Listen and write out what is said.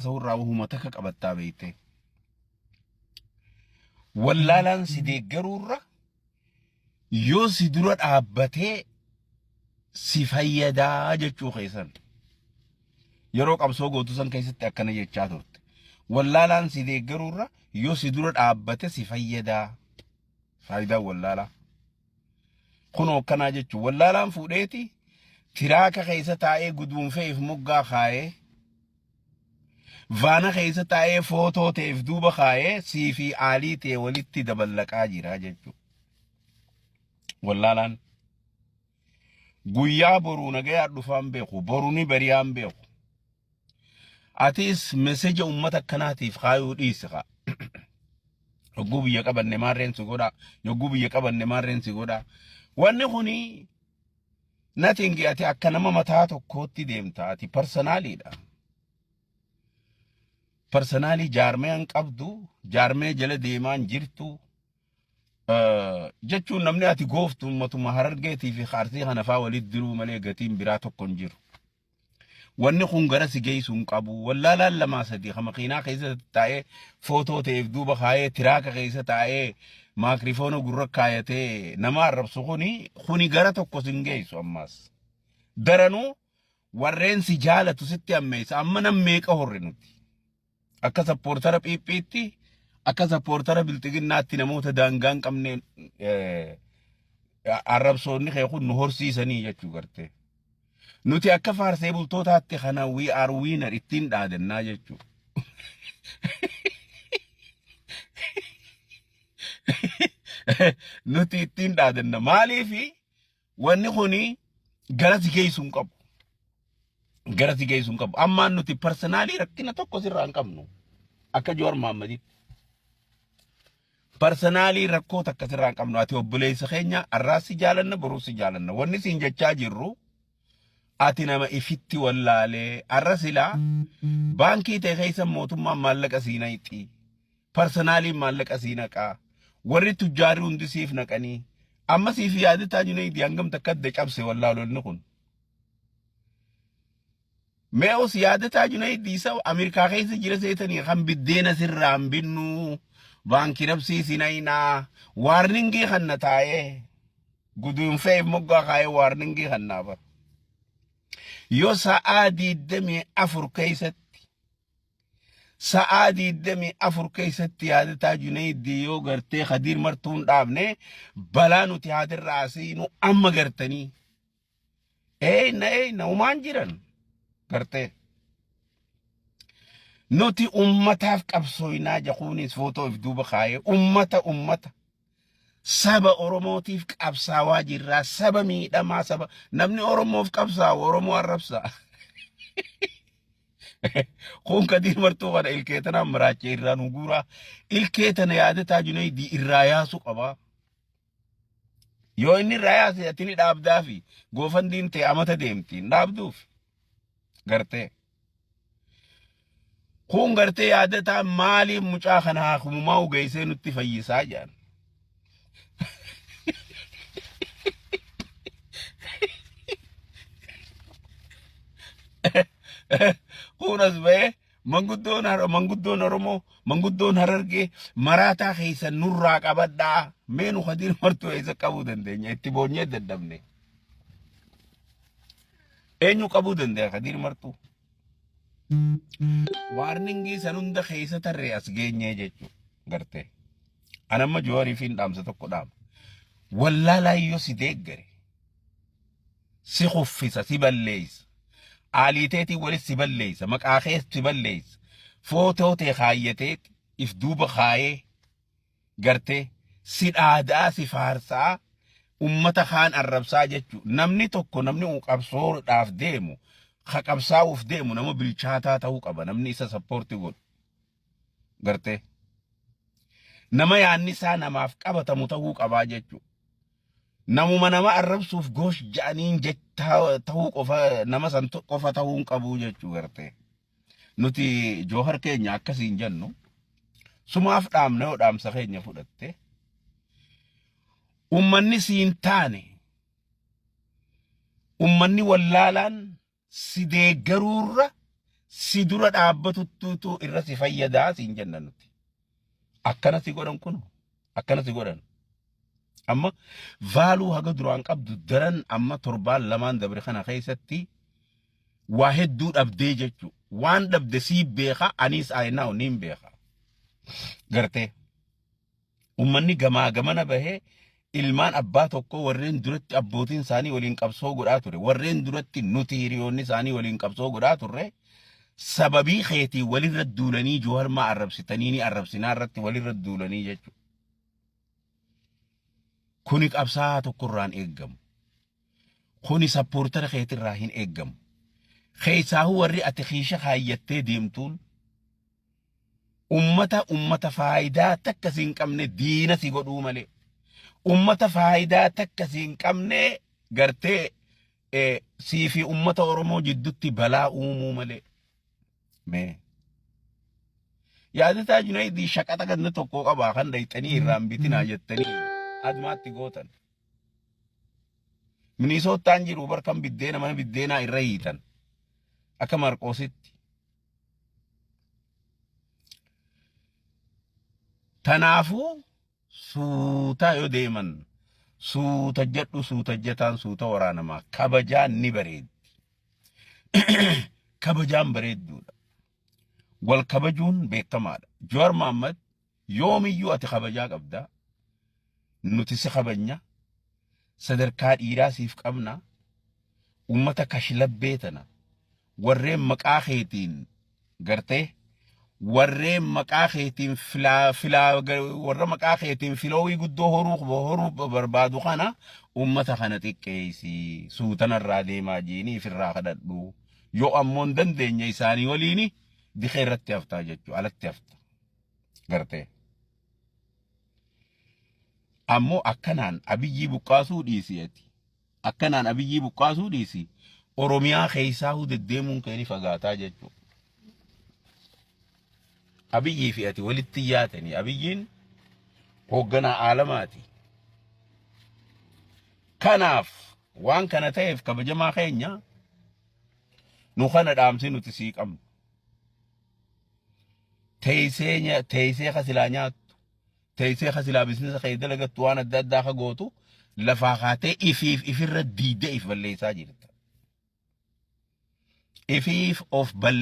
haasa'urraa wahuma takka qabattaa beeyte. Wallaalaan si deeggaruurra yoo si dura dhaabbatee si fayyadaa jechuu keessan. Yeroo qabsoo gootu san keessatti akkana jechaa turte. Wallaalaan si deeggaruurra yoo si dura dhaabbate si fayyadaa. Faayidaan wallaalaa. Kunoo akkanaa jechuun wallaalaan fuudheeti tiraaka keessa taa'ee guduunfee if moggaa kaayee vaana keessa taa'ee footoo ta'eef duuba kaayee sii fi aalii ta'e walitti daballaqaa jira jechuudha. Wallaalaan guyyaa boruu nagayaa dhufaan beeku boruu ni bariyaan beeku. Atis meseja ummata akkanaatiif kaayuu dhiisi kaa. Yogguu biyya qabanne maarreen si godhaa. Yogguu biyya qabanne maarreen si godhaa. Wanni kuni nothing ati akka nama mataa tokkootti deemta. Ati personaaliidha. Personaalii jaarmee qabdu, jaarmee jala deemaan jirtu. Jechuun namni ati gooftu ummatuma Harargeetii fi Arsii kana faa walitti diruu malee gatiin biraa tokko hin jiru. Wanni kun gara si geessu hin qabu. Wallaalaan lamaa sadii kan makiinaa keessa taa'ee footoo ta'eef duuba kaayee tiraaka keessa taa'ee maakrifoona gurra kaayatee nama arrabsu kuni kuni gara tokko si hin geessu ammaas. Daranuu warreen si jaalatu sitti ammeessa. Amma nam meeqa horre nuti. Akka sappoortara Phiiphiitti akka sappoortara Bilxiginnaatti namoota daangaa hin qabne arrabsoonni kee kun nu horsiisanii jechuu gartee. Nuti akka faarsee bultootaatti kana we are winner ittiin dhaadannaa jechuu. Nuti ittiin dhaadanna. Maaliifi wanni kuni gara si geessu hin qabu. Gara si geessu hin qabu. Ammaan nuti parsanaalii rakkina tokko sirraa hin qabnu. Akka Jawaar Mahaammaditti. Parsanaalii rakkoo takka sirraa hin qabnu. Ati obboleessa keenya arraas si jaalanna boruus si jaalanna. Wanni siin jechaa jirru ati nama ifitti wallaalee arra silaa baankii ta'e keessa mootummaan maallaqa sii naqxi. Parsonaaliin maallaqa sii naqaa. Warri tujjaarri hundi siif naqanii. Amma siif yaadataa Junaidi hangam takka adda cabse wallaalonni kun. Mee os yaadataa Junaidi isa Ameerikaa keessa jira seetanii kan biddeena sirraa hin binnu baankii rabsii si naynaa waarningii kan na taa'ee guduunfee moggaa kaa'ee waarningii kan naa bara. Yoo sa'aa 24 keessatti Sa'aa 24 keessatti yaadataa Junaydii yoo gartee Khadiir Martuu hin dhaabne balaa nuti haatirraa asiinu amma gartanii. Eeyna eeyna umaan jiran gartee. Nuti ummataaf qabsooynaa jakuunis footoo if duuba kaayee ummata ummata saba Oromootiif qabsaawaa jirraa saba miidhamaa saba namni Oromoof qabsaawu Oromoo arrabsaa. Kun Kadiir Martuu kana ilkee tanaan maraachee irraa nu guuraa. Ilkee tana yaadataa Junaydii irraa yaasu qaba. Yoo inni irraa yaase ati ni dhaabdaafi goofandiin ta'e amata deemti hin dhaabduuf. Gartee. Kun gartee yaadataa maaliif mucaa kana haakimumaa ugeessee nutti fayyisaa jedhan. Kun as ba'ee manguddoon manguddoon Oromoo manguddoon Harargee maraataa keessa nurraa qabadhaa mee nu Kadiir Martuu eessa qabuu dandeenya itti boonyee dadhabne. Eenyu qabuu danda'a Kadiir Martuu? Waarningii san hunda keessa tarree as geenyee jechuudha gartee. An amma Jawaarii fi dhaamsa tokko dhaama. Wallaalaa yoo si deeggare si kuffisa si balleessa. Aaliiteetii walis si balleessa maqaa kees si balleessa. Footoo tee kaayyatee if duuba kaayee gartee si dhaadaa si faarsaa ummata kaan arrabsaa jechuu namni tokko namni qabsoodhaaf deemu ka qabsaa'uuf deemu nama bilchaataa ta'uu qaba namni isa sappoortii godhu gartee nama yaanni isaa namaaf qabatamu ta'uu qabaa jechuu namuma nama arrabsuuf goosh ja'aniin ta'uu qofa nama san qofa ta'uu hin qabuu jechuu gartee Nuti Joohar keenya akkasiin jennu sumaaf dhaamna yoo dhaamsa keenya fudhatte ummanni siin taane ummanni wallaalaan si deeggaruurra Si dura dhaabbatuttuutu irra si fayyadaa siin jenna nuti. Akkana si godhan kun akkana si godhan. Amma value haga duraan qabdu daran amma torbaan lamaan dabre kana keessatti waa hedduu dhabdee jechuudha. Waan dhabde sii beeka, anis aayinaa niin beeka. Gartee ummanni gamaa gamana bahee ilmaan abbaa tokko, warreen duratti abbootiin isaanii waliin qabsoo godhaa ture, warreen duratti nuti hiriyoonni isaanii waliin qabsoo godhaa turre, sababii keetii walirra duulanii, Joowar maa arrabsitanii ni arrabsinaa irratti walirra duulanii jechuudha. Kuni qabsaa'aa tokkorraan eeggamu. Kuni supporter keetirraa hin eeggamu. Keessaahuu warri ati kiisha kaayyattee deemtuun ummata faayidaa takka si hin qabne diina si godhuu malee. Ummata faayidaa takka si hin qabne gartee sii fi ummata Oromoo jidduutti balaa uumuu malee. Mee. Yaadataa Junaydii shaqaxa ganda tokko qabaa kan dhayxanii irraan bitinaa jettanii adumaatti gootan. Minisootaan jiru bar kan biddeena mana biddeenaa irra hiitan. Akka Marqoositti. Tanaafuu suutaa yoo deeman, suuta jedhu, suuta jetaan suuta waraanamaa, kabajaan ni bareeddi. Kabajaan bareedduudha. Wal kabajuun beekamaadha. Jawaar Mohaammed, yoomiyyuu ati kabajaa qabda. Nuti si kabajna. Sadarkaa dhiiraa siif qabna. Uummata kashlabbee tana warreen maqaa keetiin gartee warreen maqaa keetiin filaa filaa warra maqaa keetiin filoowii guddoo horuu barbaadu kana, uummata kana xiqqeessi, suutanarraa deemaa jiini ifirraa kadhadhu. Yoo ammoo hin dandeenye, isaanii waliini dikee irratti haftaa jechuudha, alatti hafta gartee. Ammoo akkanaan Abiyyii buqqaasuu dhiisi ati. Akkanaan Abiyyii buqqaasuu dhiisi. Oromiyaa keessaa deddeemuun kee ni fagaataa jechuudha. Abiyyii fi ati walitti yaatanii, Abiyyiin hoogganaa aalamaati. Kanaaf waan kana ta'eef, kabajamaa keenya, nu kana dhaamsi nuti sii qabnu. Teessee teessee ka silaa nyaattu, teessee ka silaa business kee dalagattu, waan adda addaa ka gootu, lafaa kaatee ifiif ifirra diidee if balleessaa jirta. Ifiif of balleessaa.